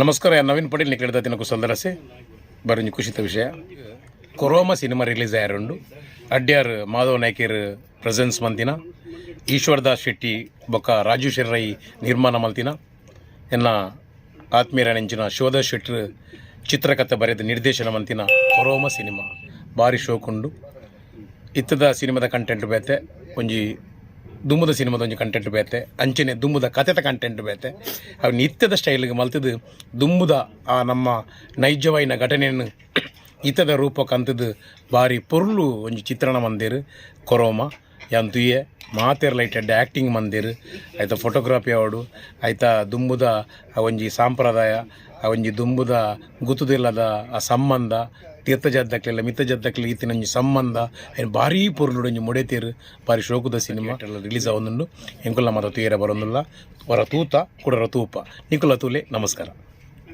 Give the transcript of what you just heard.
ನಮಸ್ಕಾರ, ನವೀನ್ ಪಟೇಲ್ ನಿಕ್ಲೆಡ ದಿನ ಕುಸಲ್ದರಸೆ ಬರೊಂಜಿ ಖುಷಿತ ವಿಷಯ. ಕೊರೋಮಾ ಸಿನಿಮಾ ರಿಲೀಸ್ ಆಯರುಂಡು. ಅಡ್ಯಾರ್ ಮಾಧವ ನಾಯ್ಕರ್ ಪ್ರೆಸೆನ್ಸ್ ಮಂತಿನ, ಈಶ್ವರದಾಸ್ ಶೆಟ್ಟಿ ಬೊಕ್ಕ ರಾಜು ಶೆರ್ರೈ ನಿರ್ಮಾಣ ಮಲ್ತಿನ, ಎನ್ನ ಆತ್ಮೀಯರ ನೆಂಚಿನ ಶಿವದಾಸ್ ಶೆಟ್ಟರ್ ಚಿತ್ರಕಥೆ ಬರೆದ ನಿರ್ದೇಶನ ಮಂತಿನ ಕೊರೋಮಾ ಸಿನಿಮಾ ಬಾರಿ ಶೋಕುಂಡು. ಇತ್ತದ ಸಿನಿಮಾದ ಕಂಟೆಂಟ್ ಬೇತೆ, ಒಂಜಿ ದುಮ್ಮದ ಸಿನಿಮಾದ ಒಂಜಿ ಕಂಟೆಂಟ್ ಬೇತೆ, ಅಂಚನೆ ದುಮ್ಮದ ಕತೆತ ಕಂಟೆಂಟ್ ಬೇತೆ. ಅವು ನಿತ್ಯದ ಸ್ಟೈಲ್ಗೆ ಮಲ್ತದು ದುಂಬುದ ಆ ನಮ್ಮ ನೈಜವಾಯಿನ ಘಟನೆಯನ್ನು ಇತ್ತದ ರೂಪಕ್ಕಂತದ್ದು ಬಾರಿ ಪೊರ್ಲು ಒಂಜಿ ಚಿತ್ರಣ ಮಂದಿರ್ ಕೊರೋಮ. ಯಾನ್ ತುಯ್ಯೆ, ಮಾತೆರ್ ಲೈಟ್ ಎಡ್ಡೆ ಆ್ಯಕ್ಟಿಂಗ್ ಮಂದಿರ್. ಆಯ್ತ ಫೋಟೋಗ್ರಫಿ ಆವಡು, ಆಯ್ತ ದುಂಬುದ ಆ ಒಂಜಿ ಸಾಂಪ್ರದಾಯ, ಆ ಒಂಜಿ ದುಂಬುದ ಗುತ್ತುದಿಲ್ಲದ ಆ ಸಂಬಂಧ, ತೀರ್ಥ ಜದ್ದಕ್ಲೆಲ್ಲ ಮಿತ್ತ ಜದ್ದಕ್ಲೆ ಇತ್ತಿನ ಒಂಜಿ ಸಂಬಂಧ, ಐನ್ ಭಾರೀ ಪೊರ್ಲುಡು ಒಂಜಿ ಮೊಡೆತೇರು. ಬಾರಿ ಶೋಕುದ ಸಿನಿಮಾ ರಿಲೀಸ್ ಆವೊಂದುಂಡು. ಎಂಕುಲ ಮಾತ ತೂಯೆರೆ ಬರೊಂದುಲ್ಲ. ಹೊರ ತೂತ ಕುಡರ ತೂಪ ನಿಕುಲ ತೂಲೆ. ನಮಸ್ಕಾರ.